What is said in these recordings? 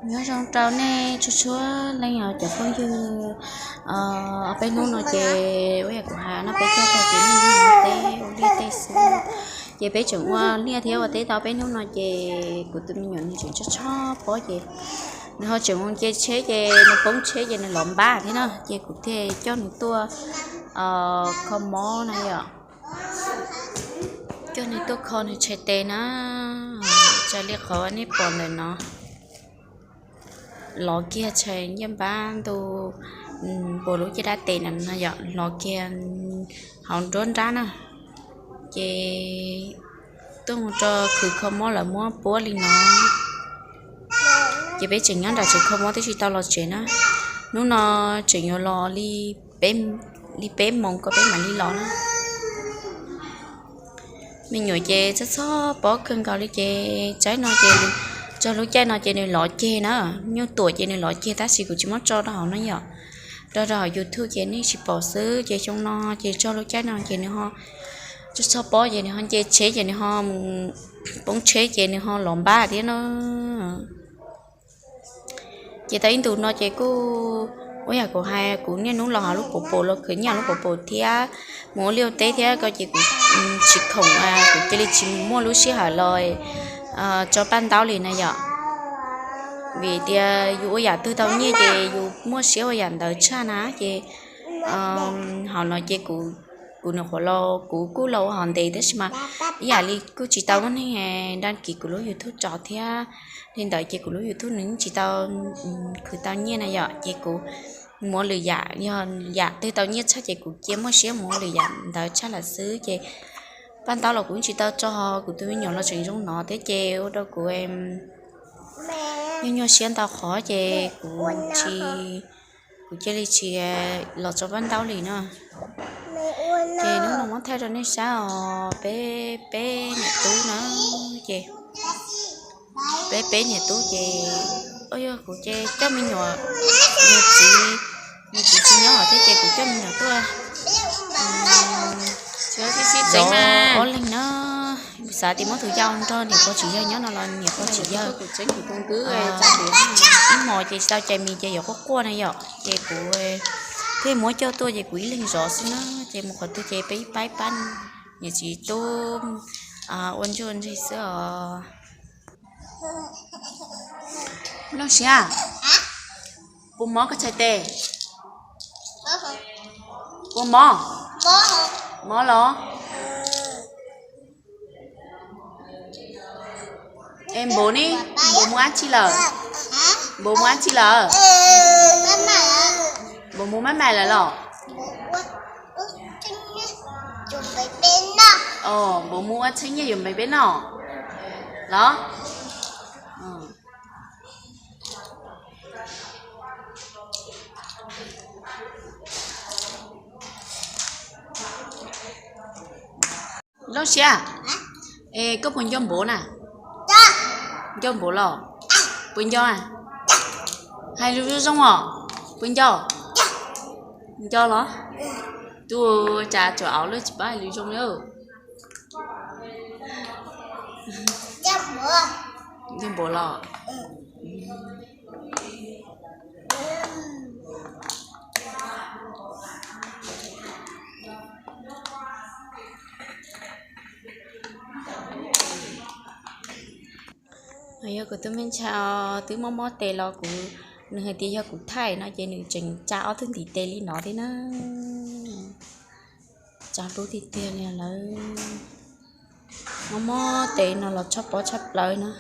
Nyob zoo rau nej txhua txhua leej os cov phooj ywg. Ob peb hnub no ces ua yam kuv hais no peb coj tag kev noj teb ua liaj teb xwb. Ces peb tseem ua liaj thiab ua teb tau peb hnub no ces kuv tus me nyuam nws tseem tsob tsob pob ces nws ho tseem mus nce tsheb ces nws poob tsheb ces nws lov npab thiab na ces kuv thiaj coj nws tuaj kho mob na yom. Coj nws tuaj kho nws tshais tes na. Raws li qhov nej pom ntawm no, lov kiag tshais ncej npab ntu npuas lub caj dab tes na no yom, lov kiag hauv nruab nrab na. Ces tuaj mus rau khwv kho mob lawv muab puab li no. Ces peb tseem nyob nram tsev kho mob twb tsis tau los tsev na. Hnub no tseem yuav los li peb moos kom peb mam li los na. Me nyuam ces txhob txhob pob kawg nkaus li ces tsaib no ces txog lub caij no ces nws lov ceg na. Nyuj tuam ces nws lov ceg tab sis kuv tsis muab tso rau hauv no yom. Tso rau hauv YouTube ces nej tsis pom xwb ces xyoo no ces txog lub caij no ces nws ho txhob txhob pob ces nws ho nce tsheb ces nws ho mus poob tsheb ces nws ho lov npab thiab na. Ces tau ib ntus no ces kuj ua yam kuv hais kuv niaj hnub los hauv lub puv pus los khwv nyiaj lub puv pus thiab mus ua liaj ua teb thiab ko ces kuv tsis khoom, kuv cia li tsis muaj lub sij hawm los tso paj ntaub li na yom. Vim tias yus ua yam twg tau nyiaj ces yus muaj siab ua yam ntawd tshaj na ces hauv no ces kuv, kuv nyuam qhuav los kuv kuj los ua hauv ntev tab sis mas ib yam li kuj tsis tau muaj neeg daj kiv kuv lub YouTube tso thiab. Li ntawd ces kuv lub YouTube nws yeej tsis tau khwv tau nyiaj na yom ces kuv muab lwm yam, yog yam twg tau nyiaj tshaj ces kuv cia muaj siab muab lwm yam ntawd tshaj lawm xwb ces paj ntaub los kuv yeej tsis tau tso, kuv tus me nyuam los tseem zoo no thiab ces ua rau kuv nyuaj nyuaj siab ntau qhov ces kuv tsis, kuv cia li tsis los tso paj ntaub li no. Ces hnub no muab thaij rau nej saib os, peb peb niam tub na, ces peb peb niam tub ces, o yog kuv ces coj me nyuam, nws txiv, nws txiv tsis nyob thiab ces kuv coj me nyuam tuaj ob leeg na. Xav tias muab tus yau nrog niam pog txiv yawg nyob no los niam pog txiv yawg ib hmos ces tsis tau cais mis ces yuav quaj quaj na yom ces kuv thiaj muab coj tuaj ces kuv ib leeg zov xwb na. Ces mus qhov twg ces peb ib pab ib pab, niam txiv tub ua ntsuj ua ntseg xwb os. Nplooj Siab, puas mob koj txhais tes? Puas mob? Mob los? Es npaum ne, npaum mus dab tsi lawm? Npaum mus dab tsi lawm? Npaum mus mab mais lawm los? Npaum mus ua tsheb nyiaj yuav npes peb noj los? Nplooj Siab, es koj puas nco npaum na? Nco npaum los? Puas nco? Hais lus zoo zoo os. Puas nco? Nco los? Tus cas tsuas auv lawm tsis paub hais lus zoo li. Nco npaum los? Yog kuv tus me ntxhais twb mob mob tes los kuv, nws hais tias yog kuv thaij no ces nws tseem tsa ob tug ntiv tes li no thiab na. Tsa rub tiag tiag li lawm. Mob mob tes no los tshaj pob tshaj plaws na.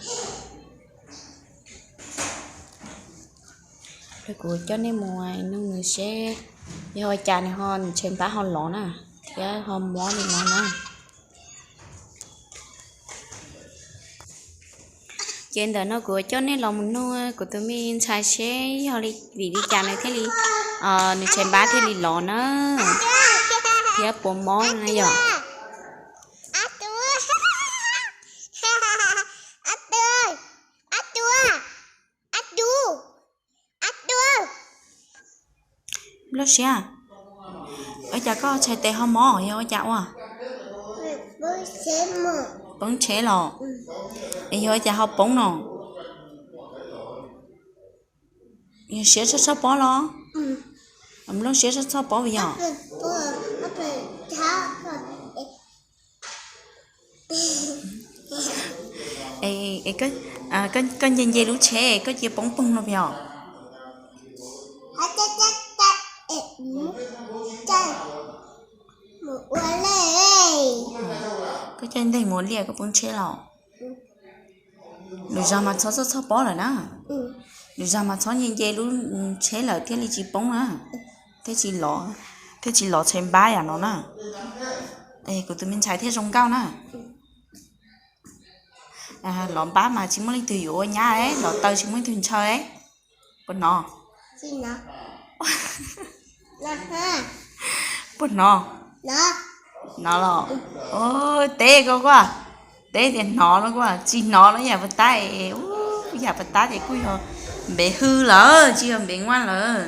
Kuv coj nej mus nug nws seb yog ua cas nws ho nws tshee npab ho lov na, thiab ho mob li no na. Ces ntawm no kuv coj nej los mus nug kuv tus me ntxhais seb yog li vim li cas nws thiaj li, nws tshee npab thiaj li lov na, thiab puas mob na yom. Nplooj Siab, ua cas koj txhais tes ho mob yog ua cas ua? Poob tsheb los? Es yog ua cas ho poob no? Yog siab txhob txhob pob los? Nplooj siab txhob txhob pob puas yog? Koj nce nce lub tsheb koj cia poob poog no puas yog? Koj caij nteg mus ua liaj koj poob tsheb los? Lwm zag mas txhob txhob txhob pob lawm na. Lwm zag mas txhob nce nce lub tsheb lawm thiaj li tsis poob na. Thiaj tsis lov, thiaj tsis lov tsheb npab yam no na. Kuv tus me ntxhais thiaj zoo nkauj na. Lov npab mas tsis muaj leej twg yuav ua nyab, lov taw tsis muaj leej twg ntshaw. Puas hnov? Puas hnov? Hnov los? Teb koj kuj, teb tias hnov los kuj tsis hnov los yam puas tab, yam puas tab ces kuj yog npev hwj lawm tsis yog npev nguaj lawm.